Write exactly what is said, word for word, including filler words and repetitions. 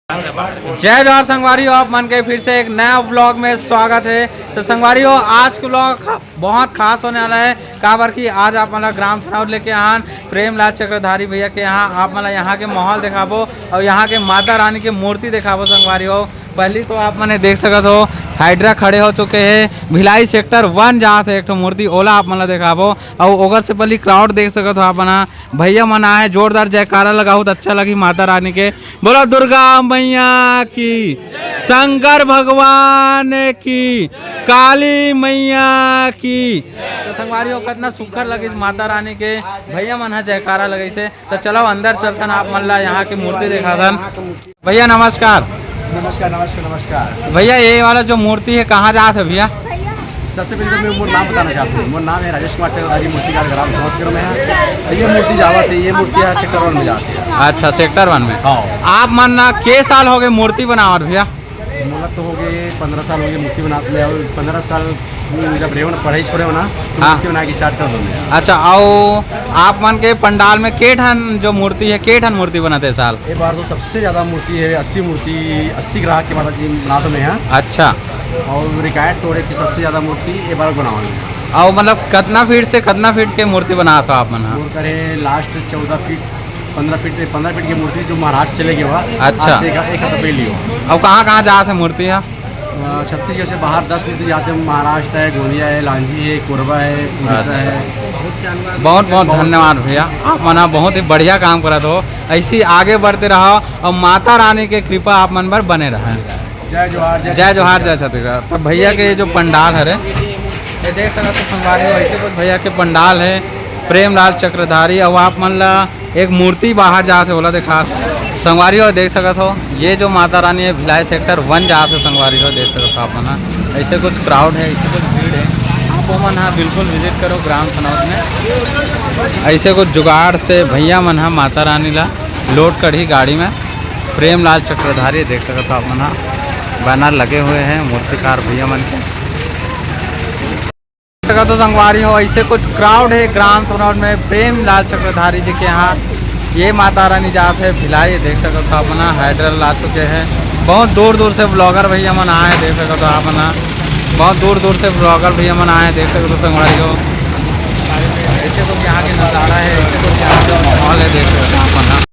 जय जोहार संगवारी हो, आप मन के फिर से एक नया व्लॉग में स्वागत है। तो संगवारी हो, आज के व्लॉग बहुत खास होने वाला है, काबर कि आज आप मन ला ग्राम थनौद लेके आन प्रेमलाल चक्रधारी भैया के यहाँ। आप मन ला यहाँ के माहौल देखाबो और यहाँ के माता रानी के मूर्ति देखाबो संगवारी हो। पहली तो आप मन देख सकत हो, हाइड्रा खड़े हो चुके हैं। भिलाई सेक्टर वन जात है एक ठो मूर्ति, ओला आप मन ला देखाबो। और ओकर से पहली क्राउड देख सकत हो आप मन, भैया मन आए, जोरदार जयकारा लगाओ तो अच्छा लगी माता रानी के। बोलो दुर्गा मैया की, शंकर भगवान की, काली मैया की। तो संगवारी हो, कितना सुखर लगिस माता रानी के भैया मन ह जयकारा लगइसे। तो चलो अंदर चलथन, आप मन ला यहाँ की मूर्ति देखाथन। भैया नमस्कार। नमस्कार, नमस्कार, नमस्कार। भैया ये वाला जो मूर्ति है कहाँ जात है भैया? सबसे पहले तो मैं मोर नाम बताना चाहता हूँ। मोर नाम है राजेश कुमार चक्रधारी, मूर्तिकार ग्राम समस्तीपुर में है। तो ये मूर्ति जावत है, ये मूर्ति है सेक्टर वन में जाती है। अच्छा, सेक्टर वन में। हाँ। आप मन ना के साल हो गए मूर्ति बनावत भैया? मोला तो हो गए पंद्रह साल हो गए मूर्ति बनात में। और पंद्रह साल जब रेवन पढ़ाई छोड़े हो ना, तो हाँ। मूर्ति बना के स्टार्ट कर दो। अच्छा, आओ आप मन के पंडाल में के ठन जो मूर्ति है, के ठन मूर्ति बनत है साल? ये बार तो सबसे ज्यादा मूर्ति है, अस्सी मूर्ति, अस्सी ग्राहक के माता जी नाथ में है। अच्छा। और रिकॉर्ड तोड़े की सबसे ज्यादा मूर्ति ये बार बनावे में है। और मतलब कितना फीट से कितना फीट के मूर्ति बनात हो आप मन ह? मोर करे लास्ट चौदह फीट, पंद्रह फीट, पंद्रह फीट की मूर्ति जो महाराष्ट्र से लेके हुआ। अच्छा। आज से एक, एक हफ्ता पहले हुआ। और कहाँ कहाँ जात है मूर्ति ह? अ, छत्तीसगढ़ से बाहर दस मूर्ति जाते हैं, महाराष्ट्र है, गोंदिया है, लांजी है, कोरबा है, उड़ीसा अच्छा। है। बहुत बहुत बहुत धन्यवाद भैया, आप मन ह बहुत ही बढ़िया काम करत हो, ऐसे ही आगे बढ़ते रहो और माता रानी के कृपा आप मन पर बने रहे। जय जोहार, जय जय जोहार, जय छत्तीसगढ़। तो भैया के जो पंडाल हरे, ये देख सकत हो संगवारी हो, ऐसे कुछ भैया के पंडाल है, प्रेमलाल चक्रधारी। और आप मन ला एक मूर्ति बाहर जात है, ओला देखा संगवारी हो, देख सकत हो। ये जो माता रानी है भिलाई सेक्टर वन जात है संगवारी हो, देख सकत हो आप मन ह। ऐसे कुछ क्राउड है, ऐसे कुछ भीड़ है, आप मन ह बिल्कुल विजिट करो ग्राम थनौद में। ऐसे कुछ जुगाड़ से भैया मन ह माता रानी ला लोड करही गाड़ी में। प्रेमलाल चक्रधारी देख सकत हो आप मन ह, बैनर लगे हुए हैं मूर्तिकार भैया मन के। देख सकत हो संगवारी हो, ऐसे कुछ क्राउड है ग्राम थनौद में प्रेमलाल चक्रधारी जी के यहाँ। ये माता रानी जात है भिलाई, देख सकत हो आप मन ह, हाइड्रल आ चुके हैं। बहुत दूर दूर से ब्लॉगर भैया मन आए हैं, देख सकत हो आप मन ह, बहुत दूर दूर से ब्लॉगर भैया मन आए हैं, देख सकत हो संगवारी हो। ऐसे कुछ यहाँ के नज़ारा है, ऐसे कुछ यहाँ का माहौल है, देख सकत हो आप मन ह।